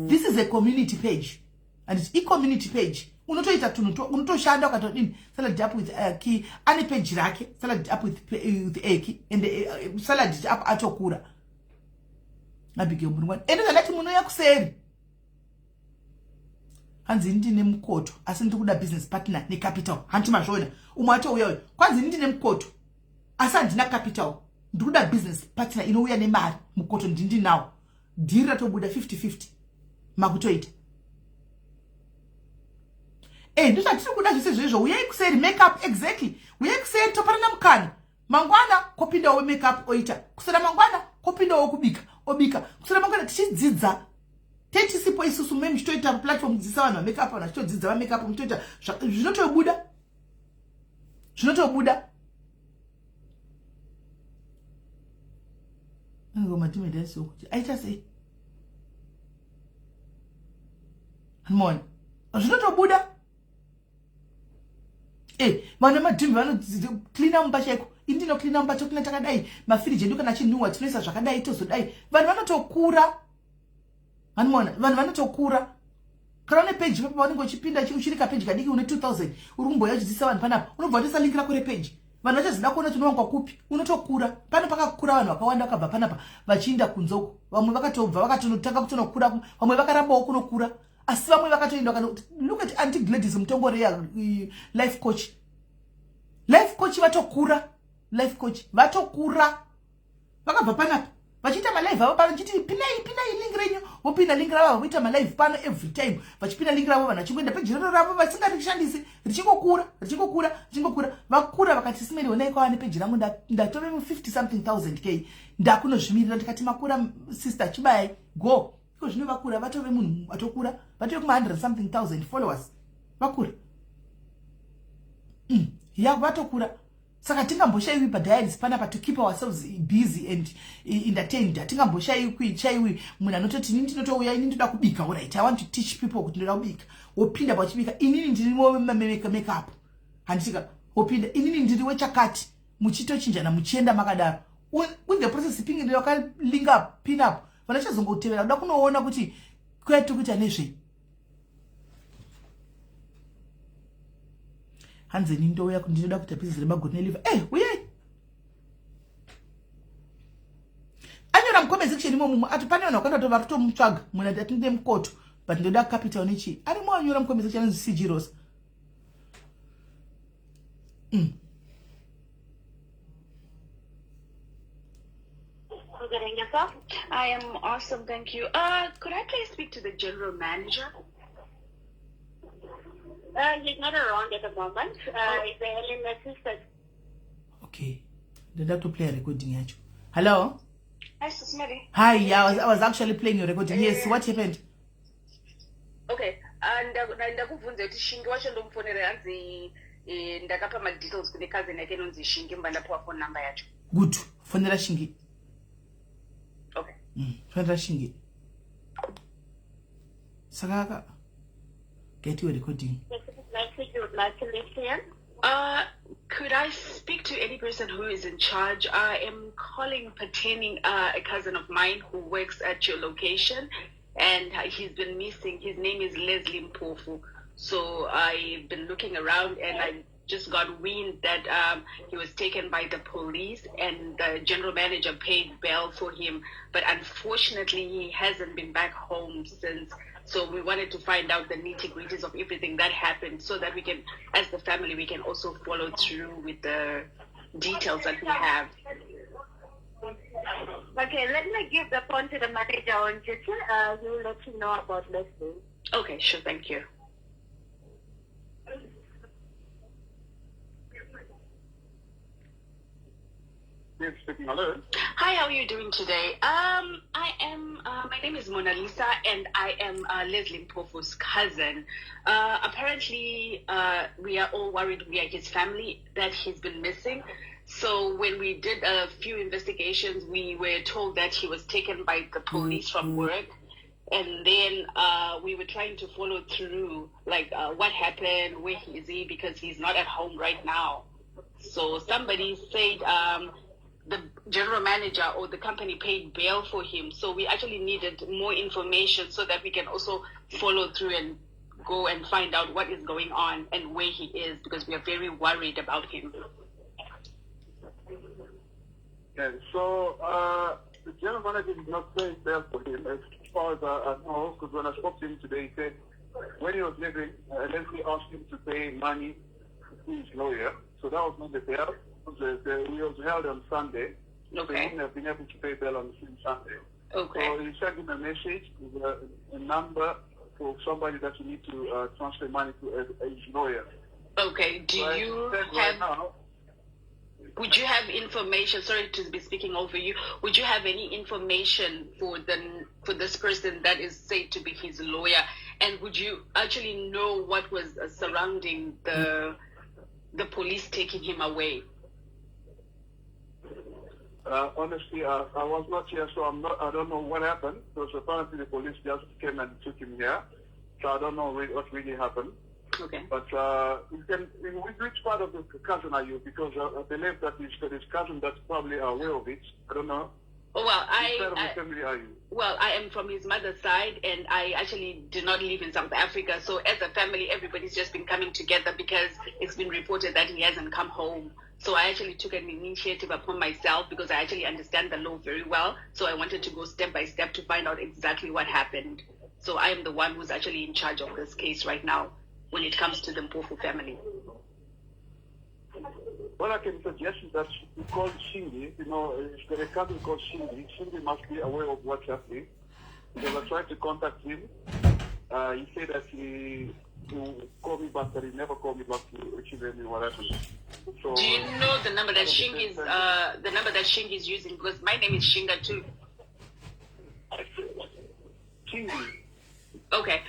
This is a community page. Handiti i-community page. Unotoita tunhu, unotoshanda ukatodini. Salad up with Eki ane page rake, Salad up with Eki, and Salad up atokura. Abigail Murungwani, ende zvandati munouya kuseri. Hanzi ndine mukoto asi ndiri kuda business partner necapital. Hanti mazviona, umwe atouya uyo. Kwanzi ndine mukoto asi handina capital, ndiri kuda business partner inouya nemari. Mukoto ndindinawo, dhiri ratobuda 50-50, makutoita. Ndozvatiri kuda zvese zvezvo. Uyai kuseri, makeup, exactly. Uyai kuseri, toparana mukana. Mangwana kopindawo makeup oita, kusera mangwana kopindawo kubika obika, kusera mangwana tichidzidza tetisipo isusu me muchitoita platform kudzidzisa vanhu vamakeup, vanhu vachitodzidza vamakeup, muchitoita zvinotobuda, zvinotobuda. Ngoma timedaisokuti aita sei mona zvinotobuda. Vanhu vemadhimbi vanocleana mumba chaiko. Ini ndinocleana mumba, tocleana takadai, mafiriji edu kana achinhuhwa tinoisa zvakadai, tozodai. Vanhu vanotokura, vanimona vanhu vanotokura. Kana une peji papa vanenge uchipinda uchiri kapeji kadiki, une 2000, uri kumboya uchidzidzisa vanhu panapa, unobva watoisa link rako repeji, vanhu vachazoda kuona kuti unowanikwa kupi. Unotokura pano, pakakura vanhu vakawanda vakabva panapa vachiinda kunze uko. Vamwe vakatobva vakatonotanga kutonokura, vamwe vakarambawo kunokura, asi vamwe vakatoenda. Kana look at Aunty Gladys Mutongoreya, life coach, life coach vatokura, life coach vatokura, vakabva panapa vachiita malive avo pano, chiti pinai, pinai link renyu, vopinda link ravo, voita malive pano every time, vachipinda link ravo, vanhu vachingoenda peji rero ravo vasingarishandisi, richingokura, richingokura, richingokura. Vakura vakati, "Simeri, honai kwava nepeji rangu, ndatove mu50 something thousand k, ndakunozvimirira." Ndikati, "Makura sister, chibayai go." Iko zvino vakura, vatove munhu atokura, vatove kuma100 something thousand followers, vakura. Ya, vatokura. Saka tingamboshayiwi padiaries panapa to keep ourselves busy and entertained. Hatingamboshayiwi chaiwi munhu anototi, "Inini ndinotouya, ini ndoda kubika. Alright, I want to teach people kuti ndoda kubika." Wopinda pachibika. "Inini ndiri makeup," handitika? Wopinda, "Inini ndiri wechakati," muchitochinjana, muchienda makadaro. In the process pingi wakalinga pin up, vanachazongotevera kuda kunoona kuti kwatiri kuita nezvei. Hanzi ini ndouya, ndinoda kuita bhizinesi remaguru neliver. Uyai. Anyora mucomment section imomo ati pane vanhu vakanda vari kutomutsvaga munhu ati atinde mukoto, but ndoda capital nechii. Arimo anyora mucomment section, anonzi CG Rosa. Good yourself? I am awesome, thank you. Could I please speak to the general manager? He's not around at the moment. Is there any message that Okay, ndoda kutoplaya recording yacho. Hello? Hi, Sis Mary. Hi, yeah, I was actually playing your recording. Yes, what happened? Okay, ndakubvunza kuti Shingi wacho ndomufonera. Hanzi ndakapa madetails kune cousin yake inonzi Shingi, mba ndapiwa phone number yacho. Good, fonera Shingi. Okay. Fonera Shingi. Saka aka get your recording. Message you would like to leave to him? Could I speak to any person who is in charge? I am calling pertaining a cousin of mine who works at your location, and he's been missing. His name is Leslie Mpofu. So I've been looking around, and I just got wind that he was taken by the police, and the general manager paid bail for him. But unfortunately, he hasn't been back home since. So we wanted to find out the nitty gritties of everything that happened so that we can, as the family, we can also follow through with the details that we have. Okay, let me give the phone to the manager on duty. He will let you know about Leslie. Okay, sure, thank you. Yes, speaking. Hello. Hi, how are you doing today? I am. My name is Mona Lisa, and I am Leslie Mpofu's cousin. Apparently, we are all worried. We are his family that he's been missing. So when we did a few investigations, we were told that he was taken by the police from work. And then we were trying to follow through, like what happened, where is he, because he's not at home right now. So somebody said the general manager or the company paid bail for him. So we actually needed more information so that we can also follow through and go and find out what is going on and where he is, because we are very worried about him. Okay, so the general manager did not pay bail for him, as far as I know, because when I spoke to him today, he said when he was leaving, Leslie asked him to pay money to his lawyer. So that was not the bail. He was held on Sunday. Okay. So he wouldn't have been able to pay bail on the same Sunday. Okay. So he sent him a message with a number for somebody that you need to transfer money to as his lawyer. Okay. Do so you have... Right now, would you have information? Sorry to be speaking over you. Would you have any information for this person that is said to be his lawyer? And would you actually know what was surrounding the police taking him away? Honestly, I was not here, so I don't know what happened. Because apparently the police just came and took him here, so I don't know what really happened. Okay. But you can, in which part of the cousin are you? Because I believe that he's got his cousin that's probably aware of it. I don't know. Oh, well, Which part of the family are you? Well, I am from his mother's side, and I actually do not live in South Africa. So as a family, everybody's just been coming together because it's been reported that he hasn't come home. So I actually took an initiative upon myself because I actually understand the law very well. So I wanted to go step by step to find out exactly what happened. So I am the one who's actually in charge of this case right now when it comes to the Mpofu family. What I can suggest is that you call Shingi. You know, he's got a cousin called Shingi. Shingi must be aware of what's happening. Because I tried to contact him. He said that he called me back, but he never called me back to explain me what happened. So, do you know the number that Shingi is the number that Shingi is using? Because my name is Shinga too. Shingi. Okay.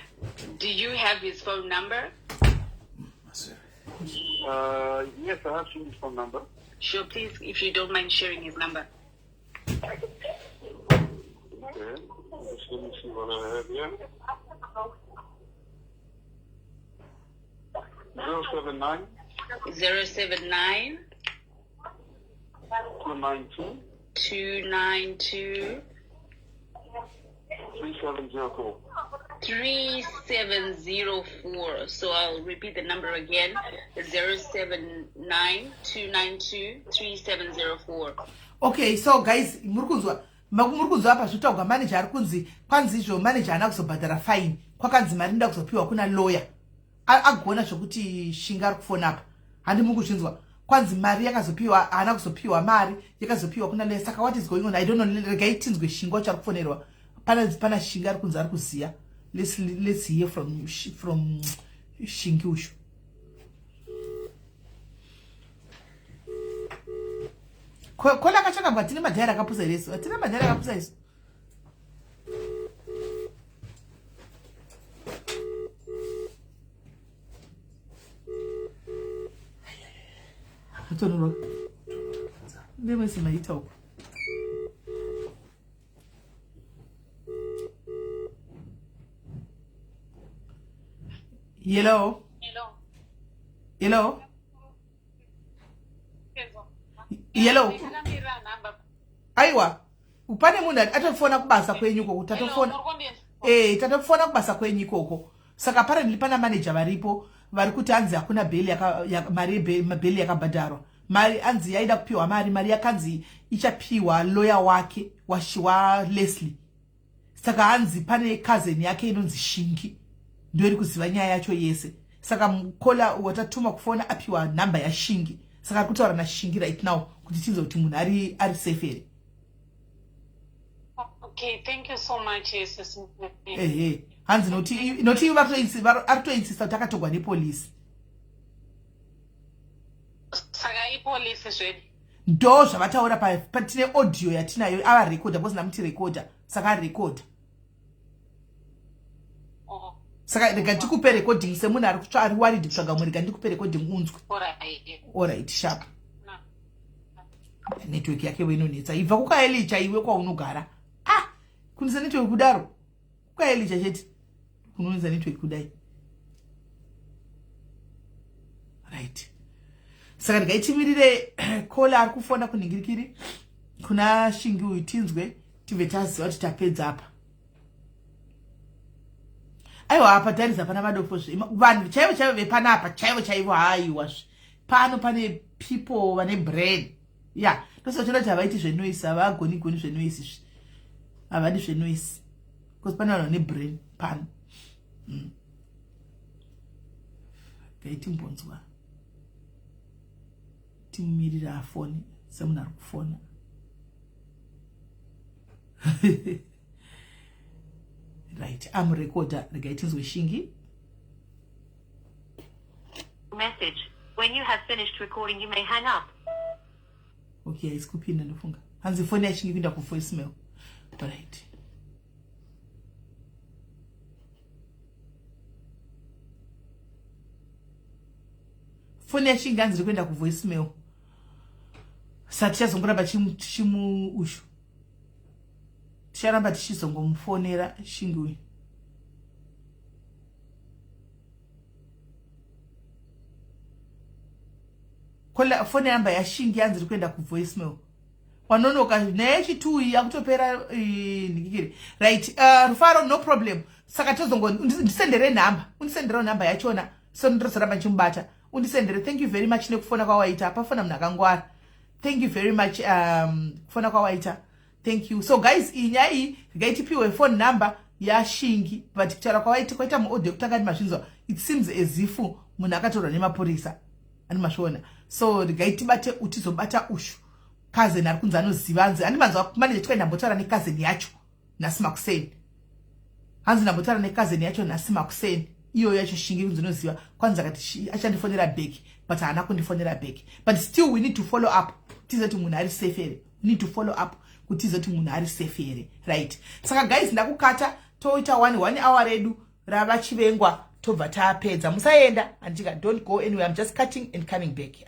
Do you have his phone number? Yes, I have Shingi's phone number. Sure, please, if you don't mind sharing his number. Okay. Just let me see what I have here. 079. 079. 292. 292. 3704. 3704. So I'll repeat the number again. 079 292 3704. Okay, so guys, muri kunzwa apa zvitaurwa manager ari kunzi kwanzi izvo manager haana kuzobhadhara fine, kwakanzi mari inoda kuzopiwa kuna lawyer. Agona zvokuti Shinga ari kufona apa, handi muri kuzvinzwa. Kwanzi mari yakazopiwa, haana kuzopiwa mari, yakazopiwa kuna lawyer. Saka what is going on? I don't know. Regai tinzwe Shinga wacho ari kufonerwa. Pana Shinga ari kunzi ari kuziya. Let's hear from Shingi usho. Kola akachakabwa tine madhairi akapusa here isu? Hatina madhairi akapusa isu. Atonoroka. Ndemwese maita uko. Hello. Hello. Hello. Hello. Aiwa. Pane munhu atofona kubasa kwenyu ikoko. Tatofona. Tatofona kubasa kwenyu ikoko. Saka apparently pana manager varipo vari kuti anzi hakuna bail mari bail yakabhadharwa. Mari anzi yaida kupiwa mari yakanzi ichapiwa lawyer wake wa Leslie. Saka hanzi pane cousin yake inonzi Shingi, ndo iri kuziva nyaya yacho yese. Saka mukola watatuma kufona apiwa nhamba yaShingi, saka ari kutaura naShingi right now kuti tinzwe kuti munhu ari safe here. Okay, thank you so much. Yes. Ehe, hanzi noti ari kutoinsista kuti akatogwa nepolisi. Saka ipolisi zvedi? Ndo zvavataura. Patine audio yatinayo, ava rekodha, because ndamuti rekodha, saka arekodha. Oh. Saka rega ndikupe recording semunhu ari kutsva, ari worried kutsvaga mwe. Rega ndikupe recording unzwe. Alright. Alright, sharp. Na. Network yake inonetsa. Ibva kuKaelicha iwe, kwaunogara. Ah, kunisa network kudaro kuKaelicha chete kunonetsa network kudai. Right, saka ndikaitimirire kola ari kufona kunhingirikiri kuna Shingi uyu, tinzwe, tibve taziva kuti tapedza apa. Aiwa, apa tarisa, pana madofo zve, vanhu chaivo chaivo vepanapa, chaivo chaivo. Haiwa zve, pano pane people vane brain ya. Ndosotoona kuti havaiti zvenoise, havagoni goni zvenoise izvi, havadi zvenoise because pane vanhu vane brain pano. Ngaitimbonzwa, timumirira afoni semunhu ari kufona. Right, amurekodha, regai tinzwe Shingi. Message. When you have finished recording, you may hang up. Okay, haisi kupinda, ndofunga hanzi foni yaShingi kuinda kuvoicemail. Right, foni yaShingi hanzi iri kuenda kuvoicemail, saka tichazongoramba tichimuushu, ticharamba tichizongomufonera Shingi uyu. Foni yamba yaShingi yanzi iri kuenda kuvoicemail. Wanonoka nyaya yechitu iyi yakutopera nhikikiri. Right, Rufaro, no problem. Saka tozongo ndisendere nhamba, undisenderewo nhamba yachona, so ndozoramba ndichimubata. Undisendere. Thank you very much nekufona kwawaita. Pafona munhu akangwara. Thank you very much, kufona kwawaita, thank you. So guys, iyi nyaya iyi, regai tipiwe phone number yaShingi, but kutaura kwawaita, kwaita muaudio kutanga ndi mazvinzwa, it seems as if munhu akatorwa nemapurisa ani, mazviona. So regai tibate, tizobata ushu cousin ari kunzi anoziva. Hanzi handi manzwa manager, tikaenda ndambotaura necousin yacho nhasi makuseni. Hanzi ndambotaura necousin yacho nhasi makuseni, iyoyo yacho Shingi kunzi inoziva. Kwanzi akati achandifonera back, but haana kundifonera back. But still we need to follow up tizive kuti munhu ari safe here. We need to follow up kuti tizive kuti munhu ari safe here. Right, saka guys, ndakukata, toita one one hour redu rava Chivengwa, tobva tapedza. Musaenda, andika, don't go anywhere. I'm just cutting and coming back.